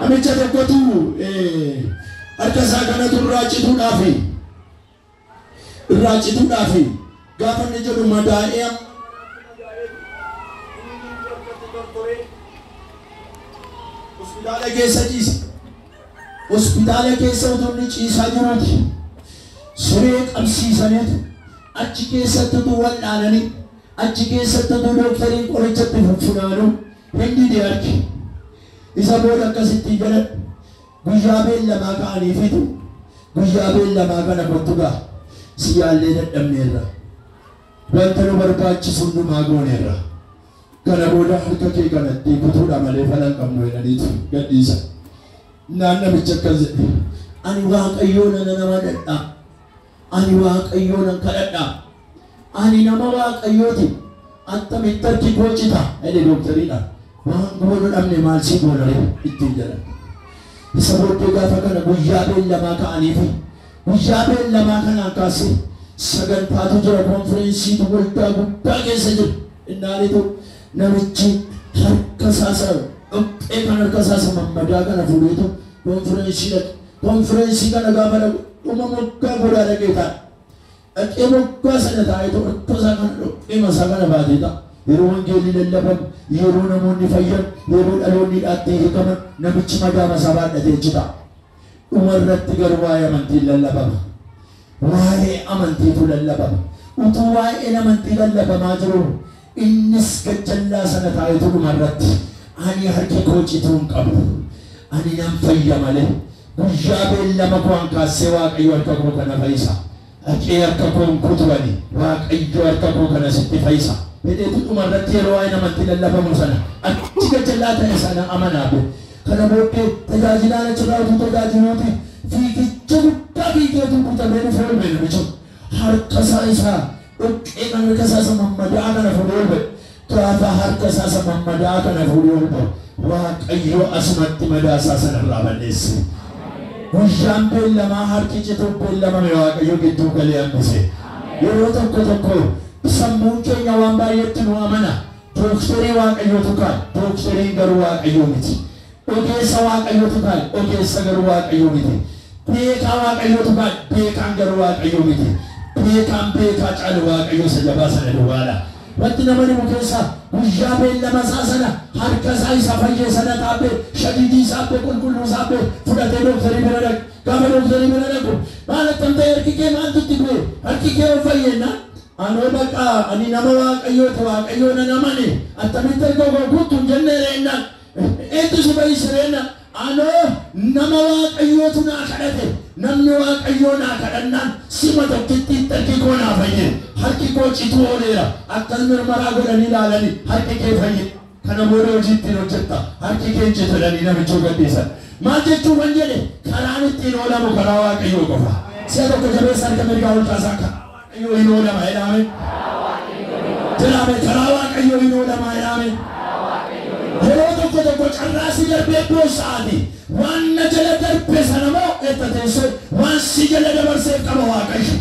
Namicha tokkotu harka isaa kanatu irraa cituudhaafi gaafa inni jedhu madaa'ee hospitaala keessa ciise. Hospitaala keessa utuu inni ciisaa jiruuti siree qabsiisaniitu achi keessatti utuu wal'aananii achi keessatti utuu dooktariin qorichatti funaanuu hin dide harki. Isa booda akkasitti jedhan guyyaa beellamaa ka'aniifitu guyyaa beellamaa kana kottu gaa si yaallee dadhabneerra wanta nu barbaachisu hundumaa gooneerra kana booda harka kee kanatti kutuudha malee fala hin qabnu jedhaniitu gadhiisan. Naan namicha akkas jedhe ani Waaqayyoo nana nama dhadhaa ani Waaqayyoo nan kadhadhaa ani nama Waaqayyooti attamitti harki koo cita jedhe dooktariidhaan. Waan goonu dhabne maal si goona ree ittiin jedhan. Isa booddee gaafa kana guyyaa beellamaa ka'aniifi guyyaa beellamaa kanaan kaasee sagantaatu jira konferensiitu waldaa guddaa keessa jira. Innaanitu namichi harka isaa sana dhoqqee kan harka isaa sana mammadaa kana fuudheetu konferensii dhaqe. Konferensii kana gaafa dhaqu dhuma moggaa godaa dhaqee taa'e. Dhaqee moggaa sana taa'eetu harka isaa kana dhoqqee masaa kana baatee ta'a. Yeroo wangeelli lallabamu, yeroo namoonni fayyan, yeroo dhaloonni hidhaatti hiikaman namichi madaa masaa baadhatee achi ta'a. Dhuma irratti garuu waa'ee amantiin lallabama. Waa'ee amantiitu lallabama. Utuu waa'een amantii lallabamaa jiru innis gajjallaa sana taa'etu dhuma irratti ani harki koo cituu hin qabu. Ani nan fayya malee guyyaa beellama koo hankaassee Waaqayyo harka koo kana fayyisa. Dhaqee harka koo hin kutu ani Waaqayyo harka koo kana sitti fayyisa. Jedheetu dhuma irratti yeroo waa'een amantii lallabamu sana achi gajjallaa ta'e sana amanaa be. Kana booddee tajaajilaan achirraa utuu tajaajiluuti fiigicha guddaa fiigeetu butamee dhufee ol ba'e namichi. Harka isaa isaa dhoqqee kan harka isaa isa mammadaa kana fuudhee ol ba'e. Gaafa harka isaa isa mammadaa kana fuudhee ol ba'e Waaqayyo asumatti madaa isaa sanarraa balleesse. Guyyaan beellamaa harki cituuf beellamame Waaqayyo gidduu galee hambise. Yeroo tokko tokko sammuun keenya waan baay'eetti nu amana. Dooktarii Waaqayyootu kaa'e. Dooktariin garuu Waaqayyoo miti. Ogeessa Waaqayyootu kaa'e. Ogeessa garuu Waaqayyoo miti. Beekaa Waaqayyootu kaa'e. Beekaan garuu Waaqayyoo miti. Beekaan beekaa caalu Waaqayyo isa jabaa sana duwwaadha. Wanti nama dhibu keessaa guyyaa beellama isaa sana harka isaa isa fayyee sana taabbee shadidii isaa abbee qulqulluu isaa abbee fudhatee dooktarii bira dhaqe. Gaafa dooktarii bira dhaqu maal akkam ta'e harki kee maaltu itti bu'e harki kee of fayyeenna anoo bakka ani nama Waaqayyooti Waaqayyoo nan amane attamitti harka koo guutu hin jennee reennaan eentu si fayyise reennaan anoo nama Waaqayyootu naa kadhate namni Waaqayyoo naa kadhannaan sima tokkitti harki koo naa fayye harki koo cituu ooleera akkas mirmaraa godhanii ilaalanii harki kee fayye kana booda hojii ittiin hojjetta harki kee citu jedhanii namichuu gadhiisan. Maal jechuufan jedhe karaan ittiin oolamu karaa Waaqayyoo qofa. Si'a tokko jabeessa harka mirgaa ol kaasaa karaa Waaqayyoo hin oolama jedhame. Jedhame karaa Waaqayyoo hin oolama jedhame. Yeroo tokko tokko carraa si darbee boosa'aati. Waan na jala darbe sana moo etta teessee waan si jala dabarseef qaba Waaqayyo.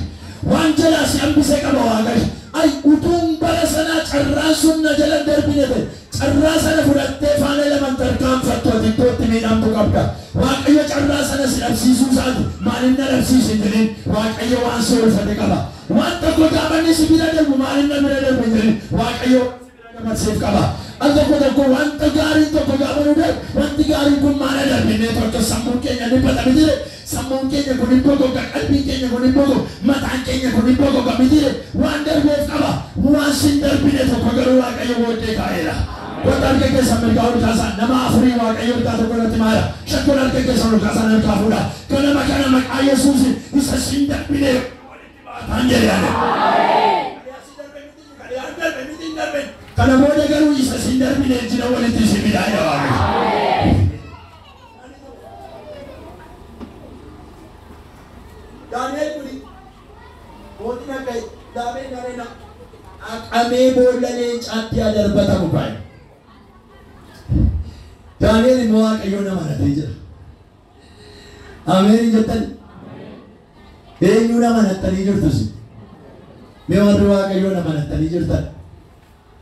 Waan jalaa si hambisee qaba Waaqayyo. Ay utuun bara sanaa carraan sun na jala darbine ta'e carraa sana fudhattee faana laman tarkaanfattu ati iddootti miidhamtu qabda. Waaqayyo carraa sana si dhabsiisuu isaati maalin na dhabsiise hin jedhin Waaqayyo waan si oolfate qaba. Waan tokko gaafa inni si bira darbu maalin na bira darbe hin jedhin Waaqayyo waan si bira dabarseef qaba. Al tokko tokko wanta gaariin tokko gaafa nu darbu wanti gaariin kun maal darbe inni tokko sammuun keenya ni bata miti sammuun keenya kun hin bogoga qalbiin keenya kun hin bogoga mataan keenya kun hin bogoga miti waan darbeef qaba waan sin darbine tokko garuu Waaqayyo booddee kaa'eera. Wanta harka keessan mirgaa ol kaasaa nama afurii Waaqayyo harkaa tokko irratti maala shakkoon harka keessan ol kaasaa harkaa fuudha ganama kana maqaa Yesuusin isa sin darbine walitti baataan jedhe ani. Kana booda garuu isa sin darbine jira walitti isin fidaa jedha Waaqayyo. Daani'el kuni mootiin akka daamee narena haqamee boolla leencaatti haa darbatamu baay'ee. Daani'el immoo Waaqayyoon amanatee jira. Ameen jettan. Eenyuun amanattanii jirtus? Mee warri Waaqayyoon amanattanii jirtan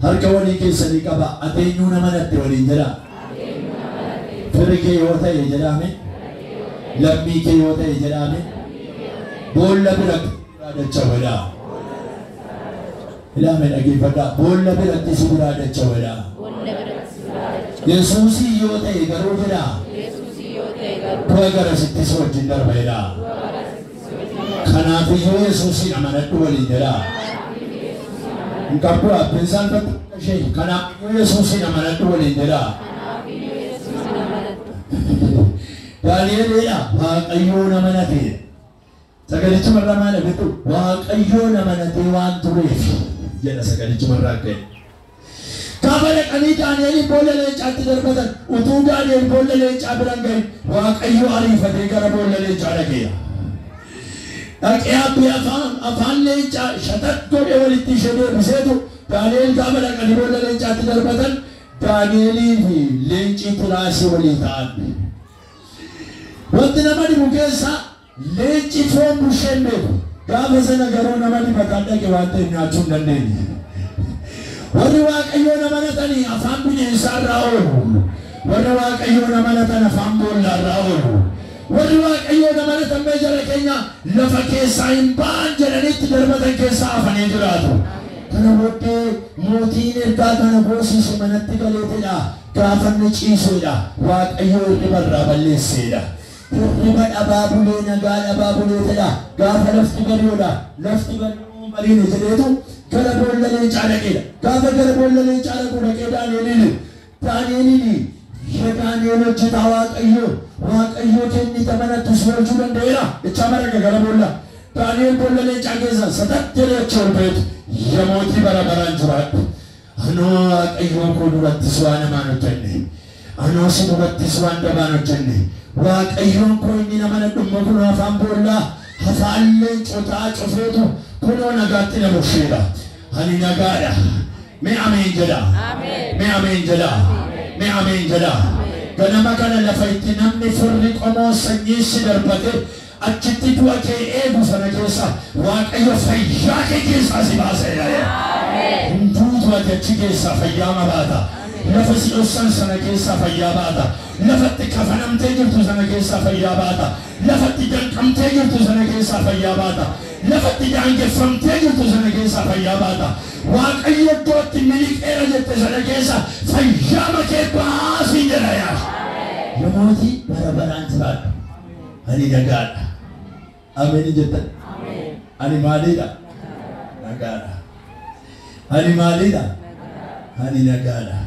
harka walii keessanii qaba. Ati eenyuun amanatte waliin jedhaa. Firri kee yoo ta'e jedhame, lammii kee yoo ta'e jedhame, boolla biratti biraa dacha'uudha. Ilaame dhaggeeffadhaa. Boolla biratti si biraa dacha'uudha. Yesuusii yoo ta'e garuu jedhaa. Du'a gara sitti si wajjin darbeedha. Kanaafiyyuu Yesuusiin amanadhu waliin jedhaa. Hin qabdu abbeen saalfattu ishee. Kanaafiyyuu Yesuusiin amanadhu waliin jedhaa. Daani'eleedha Waaqayyoon amanatee. Sagalichuma irraa maal beektu? Waaqayyoon amanatee waan tureef jedha sagalichuma irraa ka'e. Gaafa dhaqanii Daani'eliin boolla leencaatti darbatan utuu Daani'el boolla leencaa bira hin gahin Waaqayyo ariifatee gara boolla leencaa dhaqeera. Dhaqee abbee afaan leencaa shatat godhee walitti ishee deebiseetu Daani'el gaafa dhaqanii boolla leencaatti darbatan Daani'elii fi leenci tiraasii walii ta'an. Wanti nama dhibu keessaa leenci foon busheen beeku. Gaafa sana garuu nama dibataan dhaqe waan ta'eef nyaachuu hin dandeenye. Warri Waaqayyoon amanatanii afaan bineensaa irraa oolu. Warri Waaqayyoon amanatan afaan boollaa irraa oolu. Warri Waaqayyoon amanatan mee jara keenya lafa keessaa hin ba'an jedhanitti darbatan keessaa hafanii jiraatu. Kana booddee mootiin ergaa kana boosiise manatti galeetidha. Gaafa inni ciiseedha. Waaqayyo hirriba irraa balleesseedha. Hirriba dhabaa bulee nagaa dhabaa buleetidha. Gaafa lafti bari'uudha. Lafti bari'uu bariine jedheetu gara boolla leencaa dhaqeedha. Gaafa gara boolla leencaa dhaqu dhaqee Daani'eliin Daani'eliin የዳንኤል hojjetaa Waaqayyoo Waaqayyoo kennite manatti si oolchuu danda'eera. Ichaa maraga gara boolla. Daani'el boolla leencaa keessa satat jedhee achi ol ba'eetu yamootii bara baraan jiraadhu. Anoo Waaqayyoo koo durattis waan hamaan hojjenne. Anoo si durattis waan dabaan hojjenne. Waaqayyoon koo inni nama dhumma kunoo afaan boollaa afaan leencotaa cufeetu kunoo nagaatti na busheedha. Ani nagaadha. Mee ameen jedha. Mee ameen jedha. Mee ameen jedha. Ganama kana lafa itti namni firri qomoo sanyii si darbate achitti du'a kee eegu sana keessa Waaqayyo fayyaa kee keessaa si baaseera. Hunduutu ati achi keessaa fayyaa mabaata. Lafa si dhossan sana keessaa fayyaa baata. Lafatti kafanamtee jirtu sana keessaa fayyaa baata. Lafatti danqamtee jirtu sana keessaa fayyaa baata. Lafatti daangeffamtee jirtu sana keessaa fayyaa baata. Waaqayyo iddootti miliqeera jette sana keessa fayyaa makee baasii jedha yaa. Namootii bara baraan jiraadhu. Ani nagaadha. Ameen jettan. Ani maaliidha? Nagaadha. Ani maaliidha? Ani nagaadha.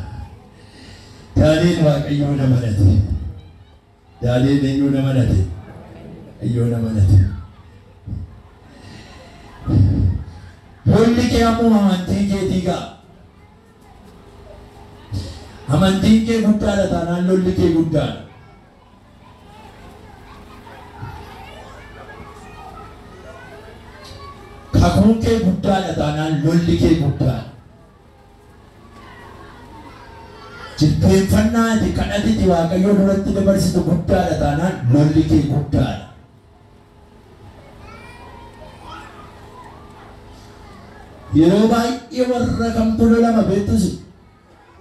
Daani'el Waaqayyoon amanate. Daani'el eenyuun amanate? Waaqayyoon amanate. Lolli kee ammoo amantii keetii ga'a. Amantiin kee guddaadha taanaan lolli kee guddaadha. Kakuun kee guddaadha taanaan lolli kee guddaadha. Jilbeenfannaa ati kadhatiti Waaqayyoo duratti dabarsitu guddaadha taanaan lolli kee guddaadha. Yeroo baay'ee warra kamtu lolama beektus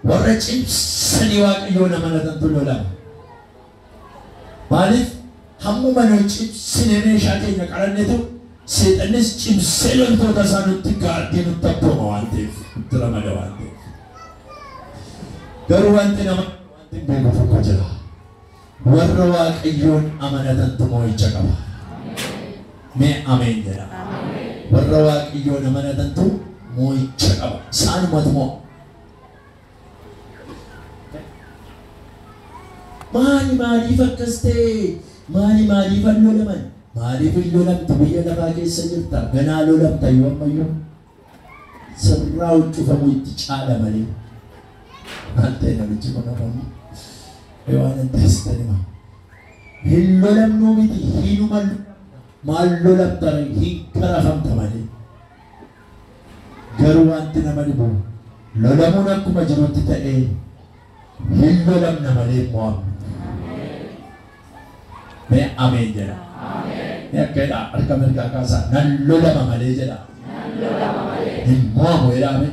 warra cimsanii Waaqayyoon amanatantu lolama. Maaliif hammuma nuyi cimsinee meeshaa keenya qarannetu seexannis cimsee loltoota isaa nutti gaardii nutti abbooma waan ta'eef nutti ramada waan ta'eef. Garuu wanti nama wanti hin beeku tokko jira. Warra Waaqayyoon amanatantu moo'icha qaba. Mee ameen jedha. Warra Waaqayyoon amanatantu moo'icha qaba. Isaanumatu mo'a. Maali maaliif akkas ta'e? Maali maaliif hin lolaman? Maaliif hin lolamtu biyya lafaa keessa jirta? Ganaa lolamta yoo ammayyuu sirraa huccufamuu itti caala malee. Maal ta'e namichi kun afamu? Waan hin taasisan hima. Hin lolamnuu miti hinuma maal lolamta hin karafamta malee. Garuu wanti nama dhibu lolamuun akkuma jirutti ta'ee hin lolamna malee mo'amnu. Mee ameen jedha. Mee akka jedha harka mirgaa kaasaa nan lolama malee jedha. Hin mo'amu jedhame.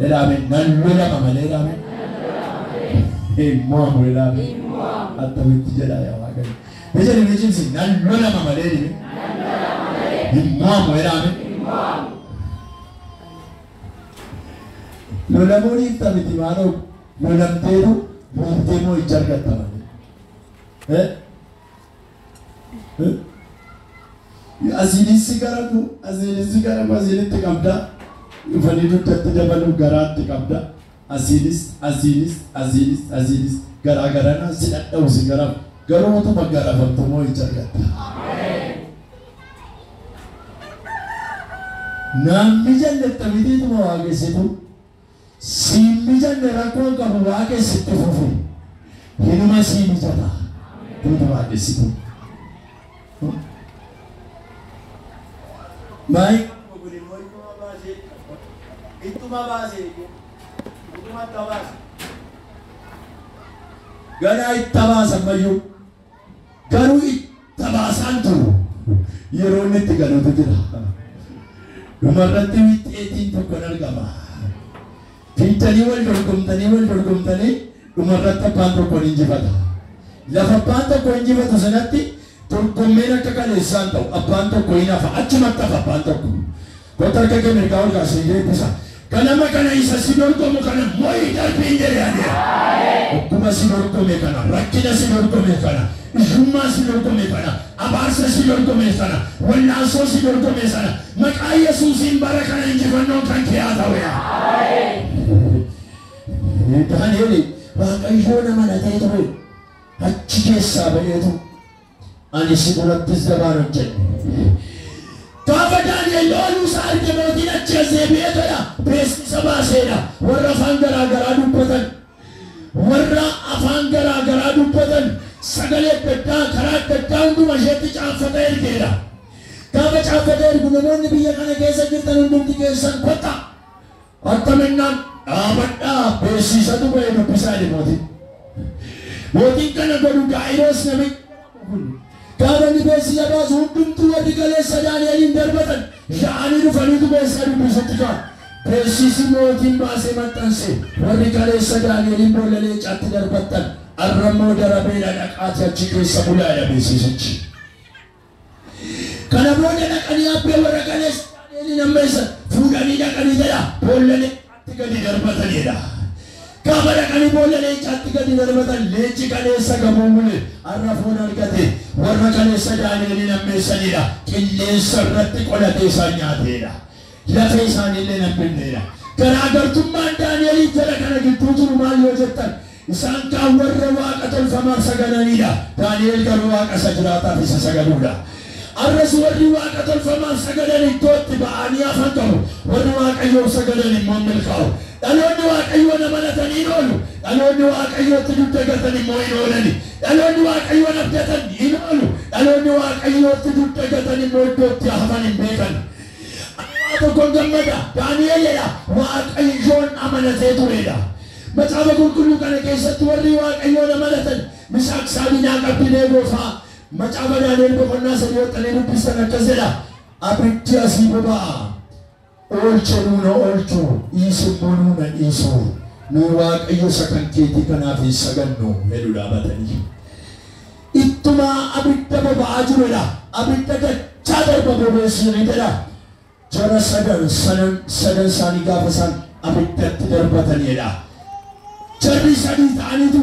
Jedhame nan lolama malee jedhame. Hin mo'amu jedhame. Attamitti jedha yaa Waaqayyo. Mee jedhi mee cimsi nan lolama malee jedhi. Hin mo'amu jedhame. Lolamuun hiikta miti maaloo lolamteetu moomtee moo'icha argatta malee. Asiinis si garafu asiinis si garafu asiinitti qabda. Dhufanii dugdatti dabalu garaatti qabda. Asiinis asiinis asiinis asiinis garaa garanaa si dhadha'u si garafu. Garuu utuma garafamtu moo'icha argatta. Namni jalletta mitiituma waaqessitu. Siin mijanne rakkoon qabu waaqessitti fufu. Hinuma sii mijata. Tuutu waaqessitu. Maay. Ittuma baasee. Ittuma baase. Ganaa itti baasan mayyuu. Garuu itti baasaan turu. Yeroo inni itti galuutu jira. Dhumarratti wixxeetiin tokko argama. Fiintanii wal dorgomtanii wal dorgomtanii dhumarratti abbaan tokko ni injifata. Lafa abbaan tokko injifatu sanatti dorgommeen akka kaleessaan ta'u abbaan tokko hin hafa achumatti hafa abbaan tokko. Kottu harka kee mirgaa ol kaasee eebbisa. Ganama kana isa si dorgomu kana mo'ii darbiin jedhee adeera. Dhukkuba si dorgome kana, rakkina si dorgome kana, hiyyummaa si dorgome kana, abaarsa si dorgome sana, wallaansoo si dorgome sana, maqaa Yesuusiin bara kana injifannoon kan kee haa ta'u yaa. Daani'el Waaqayyoon amanatee ture achi keessaa ba'eetu ani si durattis dabaan hojjenne. Gaafa Daani'el ooluu isaa arge mootiin achi as deebi'eetodha. Beeksisa baaseedha. Warra afaan garaa garaa dubbatan. Warra afaan garaa garaa dubbatan sagalee adda addaa karaa adda addaa hunduma isheetti caaffata ergeedha. Gaafa caaffata ergu namoonni biyya kana keessa jirtan hundumti keessan kottaa. Attaminnaan dhaabadhaa beeksisatu ba'e dubbisaa jedhe mootiin. Mootiin kana godhu Daa'iroos namichi gaafa inni beeksisa baasu hundumtuu warri kaleessa Daani'eliin darbatan yaa'anii dhufaniitu beeksisa dubbisutti ka'an. Beeksisi mootiin baasee maxxanse warri kaleessa Daani'eliin boolla leencaatti darbattan arrammoo darabeedha dhaqaati achi keessa bulaadha beeksisichi. Kana booda dhaqanii abbee warra kaleessa Daani'eliin ammeessan fuudhanii dhaqanii jedha boolla leencaatti gadi darbatanidha. Gaafa dhaqanii boolla leencaatti gadi darbatan leenci kaleessa gamoo mule har'a foon argate warra kaleessa Daani'eliin ammeessanidha. Qilleensa irratti qolatee isaan nyaateedha. Lafee isaaniillee hambifneedha. Garaagartummaan Daani'eliif jala kana gidduu jiru maal yoo jettan isaan kaan warra waaqa tolfamaaf sagadanidha. Daani'el garuu waaqa isa jiraataaf isa sagaduudha. Arras warri waaqa tolfamaaf sagadan iddootti ba'anii hafan qabu. Warri waaqayyoof sagadan immoo milkaa'u. Dhaloonni waaqayyoon amanatanii hin oolu. Dhaloonni waaqayyootti dugda gatan immoo hin oolani. Dhaloonni waaqayyoon abdatan hin oolu. Dhaloonni waaqayyootti dugda gatan immoo iddootti hafan hin beekan. Waa tokkoon gammada. Daani'el jedha waaqayyoon amanatee turedha. Macaafa qulqulluu kana keessatti warri waaqayyoon amanatan Misaaq Saabinaa Qabbilee Goofaa macaafa Daani'el boqonnaa 3 waxxanii dubbistan akkas jedha. Abiddi asii boba'a. Oolche nuuna oolchu dhiisu immoo nuuna dhiisu. Nu waaqayyo isa kan keetii kanaaf hin sagannu jedhu dhaabatanii. Ittuma abidda boba'aa jirudha. Abidda dachaa darba bobeessanii jedha. Jara sadan sadan sadan isaanii gaafa isaan abiddatti darbatanidha. Jarri sadii ta'aniitu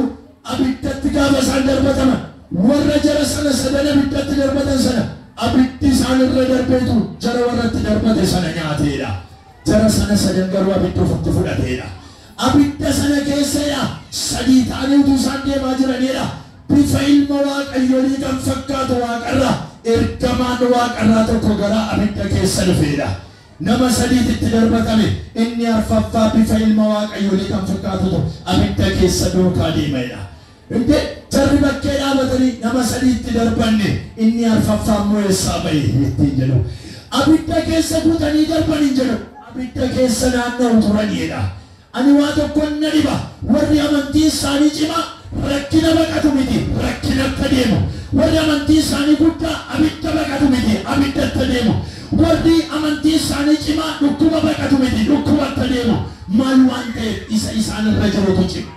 abiddatti gaafa isaan darbataman warra jara sana sadan abiddatti darbatan sana abiddi isaan irra darbeetu jara warratti darbate sana nyaateedha. Jara sana sadan garuu abiddi ofitti fudhateedha. Abidda sana keessadha sadii ta'aniitu isaan deemaa jiranidha. Bifa ilma waaqayyoolii kan fakkaatu waaqarra ergamaan waaqarraa tokko gara abidda keessa dhufeedha. Nama sadiititti darbatame inni arfaffaa bifa ilma waaqayyoolii kan fakkaatutu abidda keessa duukaa deemedha. Inde jarri bakkee dhaabatanii nama sadiitti darbanne inni arfaffaa immoo eessaa bahe ittiin jedhu. Abidda keessa guutanii darbanii jedhu. Abidda keessa naanna'u turanidha. Ani waa tokkoon na dhiba warri amantii isaanii cimaa rakkina baqatu miti rakkinatti deemu. Warri amantii isaanii guddaa abidda baqatu miti abiddatti deemu. Warri amantii isaanii cimaa dhukkuba baqatu miti dhukkubatti deemu. Maal waan ta'eef isa isaan irra jirutu cima.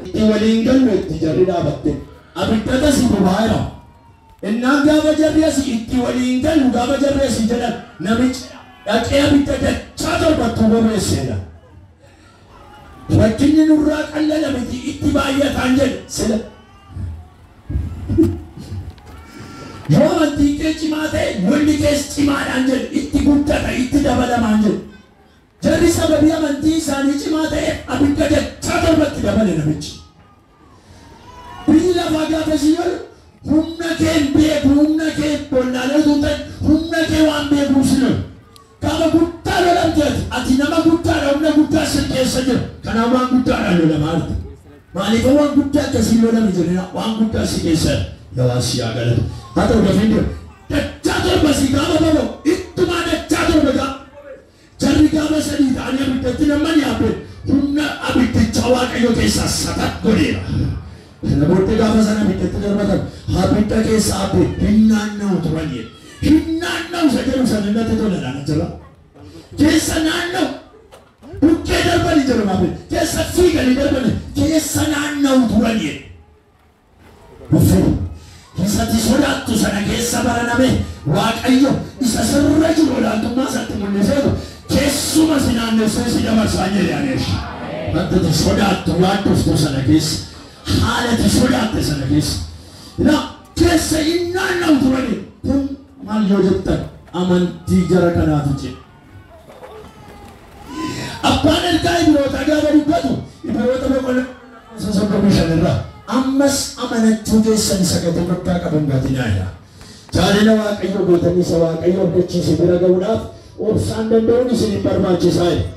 Itti waliin gallu itti jarri dhaabatte. Abiddata si bobaa'eera. Innaan gaafa jarri asii itti waliin gallu gaafa jarri asii jedhan namichi dhaqee abidda dachaa torbattuu bobeesseedha. Rakkinni nurraa qallala miti itti baay'ataan jedhe sila. Yoo amantiin kee cimaa ta'e lolli kees cimaadhaan jedhe itti guddata itti dabalamaan jedhe. Jarri sababii amantii isaanii cimaa ta'eef abidda dachaa torbatti dabale namichi. Biyyi lafaa gaafa si lolu humna kee hin beeku, humna kee bollaalee utuu hin ta'in humna kee waan beekuuf si lolu. Gaafa guddaa lolamte ati, ati nama guddaadha, humna guddaa sin keessa jira. Kanaaf waan guddaadhaan lolamaa jirta. Maaliif waan guddaa akkasii lolame jedhina waan guddaa si keessa jira. Yaa waan si haa galatu. Haa ta'u dafee hin deemu. Dachaa torba si gaafa boba'u ittumaa dachaa torba gaafa. Jarri gaafa sadii ta'anii abiddatti namman yaabbe humna abiddichaa Waaqayyo keessaa satat godheera. Kana booddee gaafa sana abiddatti darbatan abidda keessa abbe hin naanna'u turan jedhe. Hin naanna'u isa jedhu sana natti tola dhaan jira. Keessa naanna'u bukkee darbanii jiru maafii keessa fiiganii darbanii keessa naanna'u turan jedhe. Uffee isati sodaattu sana keessa baraname Waaqayyo isa sirra jiru olaantummaa isaatti mul'iseetu keessuma si naannessee si dabarsaa jedhe aneesh. Wanta ati sodaattu waan dhuftu sana keessa haala ati sodaatte sana keessa ilaa keessa hin naanna'u turani. Kun maal yoo jettan amantii jara kanaatu cime. Abbaan ergaa Ibirootaa gaafa dubbatu Ibiroota boqonnaa 35 irraa ammas amanachuu keessan isa gatii guddaa qabu hin gatinaa jedha. Jaalala Waaqayyoo gootanii isa Waaqayyo abdachiise bira ga'uudhaaf obsaan danda'uun isiniif barbaachisaa jedha.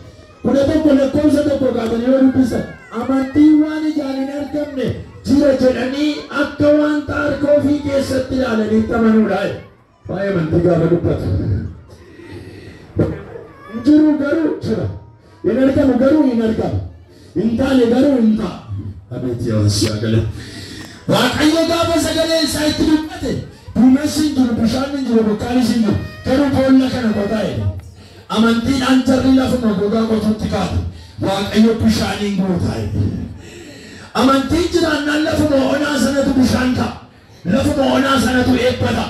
11 lakkoofsa 1 kaatanii yoo dubbistan amantiin waan ijaan hin argamne jira jedhanii akka wanta harka ofii keessatti ilaalaniitti amanuudha jedha. Waa'ee amantii gaafa dubbatu. Hin jiru garuu jira. Hin argamu garuu hin argama. Hin taane garuu hin ta'a. Abeet yaa si haa galatu. Waaqayyo gaafa sagalee isaa itti dubbate duumessi hin jiru, bishaan hin jiru, bokkaanis hin jiru. Garuu boolla kana qotaa jedhe. Amantiidhaan jarri lafuma gogaa qotuutti kaate. Waaqayyo bishaaniin guutaa jedhe. Amantiin jiraannaan lafuma onaa sanatu bishaan ta'a. Lafuma onaa sanatu eebba ta'a.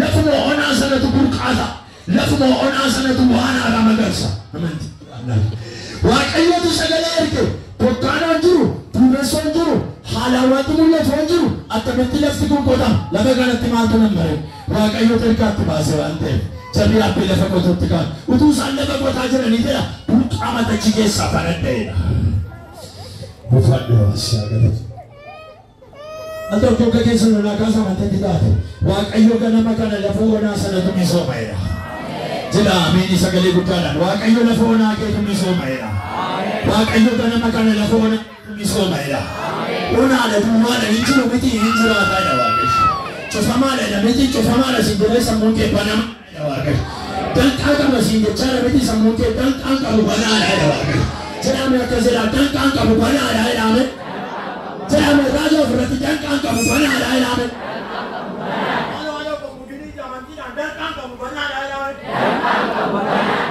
Lafuma onaa sanatu burqaa ta'a. Lafuma onaa sanatu waan haaraa magarsa. Amantiin jiraannaan. Waaqayyotu sagalee erge. Bokkaan hin jiru, duumessoon jiru, haalaan wanti mul'atu hin jiru. Akkamitti lafti kun qotama? Lafa kanatti maaltu nan bare? Waaqayyotu ergaatti baase waan ta'eef. Jarri yaabbee lafa qotuutti ka'an. Utuu isaan lafa qotaa jiranii jedha burqaa matachi keessaa fanadda'edha. Buufadhu si haa galatu. Al tokko akka keessa lolaa kaasa amanteetti taate. Waaqayyo ganama kana lafa onaa sanatu misoomaera. Jedha ameen sagalee guddaadhaan. Waaqayyo lafa onaa keetu misoomaera. Waaqayyo ganama kana lafa onaa keetu misoomaera. Onaadha duwwaadha hin jiru miti hin jiraataadha Waaqayyo. Cufamaadha miti cufamaadha siin jedhee sammuun kee banamaadha Waaqayyo. Danqaa qaba siin jechaadha miti sammuun kee danqaan qabu banaadha Waaqayyo. Jedhame akkas jedha danqaan qabu banaadha jedhame. Jedhame raajaa ofirratti danqaan qabu banaadha jedhame. Maaloo haadha obbo Guddinii amantiidhaan danqaan qabu banaadha jedhame.